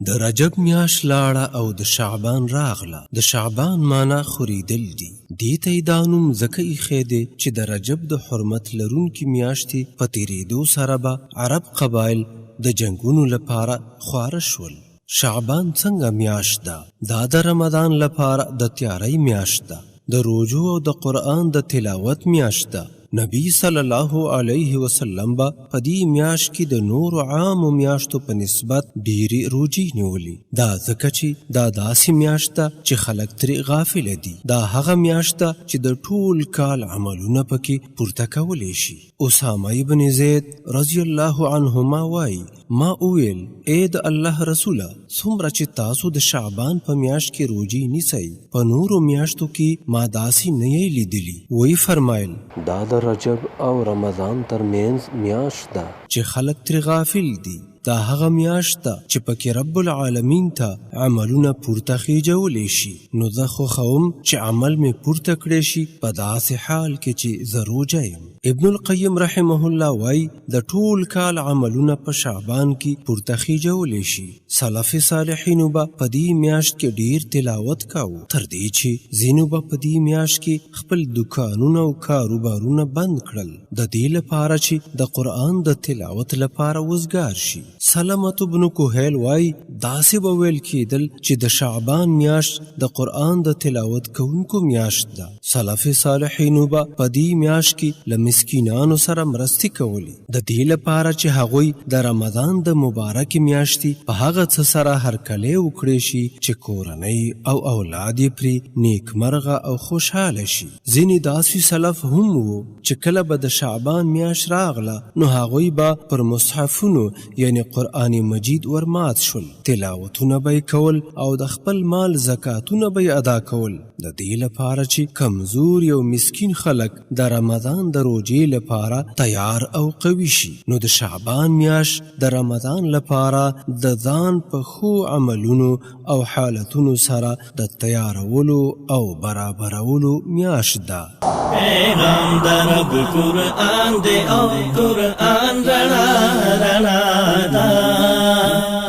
د رجب میاشت لاړه او د شعبان راغله. د شعبان مانا خورېدل دي. دې ته یې دا نوم ځکه ایښی دی چې د رجب د حرمت لرونکې میاشتې په تېرېدو سره به عرب قبایل د جنګونو لپاره خواره شول. شعبان څنګه میاشت ده؟ دا د رمضان لپاره د تیارۍ میاشت ده، د روژو او د قرآن د تلاوت میاشت ده. نبی صلی الله علیه وسلم به په دې میاشت کې د نورو عامو میاشتو په نسبت ډېرې روژې نیولې. دا ځکه چې دا داسې میاشت ده چې خلک ترې غافله دي. دا هغه میاشت ده چې د ټول کال عملونه پکې پورته کولی شي. اسامه ابن زید رضی الله عنهما وایي، ما وویل، ای د الله رسوله، څومره چې تاسو د شعبان په میاشت کې روژې نیسئ، په نورو میاشتو کې ما داسې نه یئ لیدلي. ویې فرمایل، دا د رجب او رمضان ترمنځ میاشت ده چې خلک ترې غافل دي. دا هغه میاشت ده چې پکې رب العالمین ته عملونه پورته خېجولی شي. نو زه خوښوم چې عمل مې پورته کړی شي په داسې حال کې چې زه روژه یم. ابن القیم رحمه الله وایي، د ټول کال عملونه په شعبان کې پورته خېجولی شي. سلف صالحینو به په دې میاشت کې ډیر تلاوت کاوه، تر دې چې ځینو به په دې میاشت کې خپل دوکانونه او کاروبارونه بند کړل، د دې لپاره چې د قرآن د تلاوت لپاره وزګار شي. سلمة بن کهیل وایي، داسې به ویل کېدل چې د شعبان میاشت د قرآن د تلاوت کوونکو میاشت ده. سلف صالحینو به په دې میاشت کې له مسکینانو سره مرستې کولې، د دې لپاره چې هغوی د رمضان د مبارکې میاشتې په هغه څه سره هرکلی وکړی شي چې کورنۍ او اولاد یې پرې نیکمرغه او خوشحاله شي. ځینې داسې سلف هم وو چې کله به د شعبان میاشت راغله، نو هغوی به پر مصحفونو یعنی قرآن مجید ورمات شول، تلاوتونه به یې کول او د خپل مال زکاتونه به یې ادا کول، د دې لپاره چې کمزوري او مسکین خلک د رمضان د روژې لپاره تیار او قوي شي. نو د شعبان میاشت د رمضان لپاره د ځان په ښو عملونو او حالتونو سره د تیارولو او برابرولو میاشت ده. پیغام د رب قرآن دی او قرآن رڼا رڼا ده.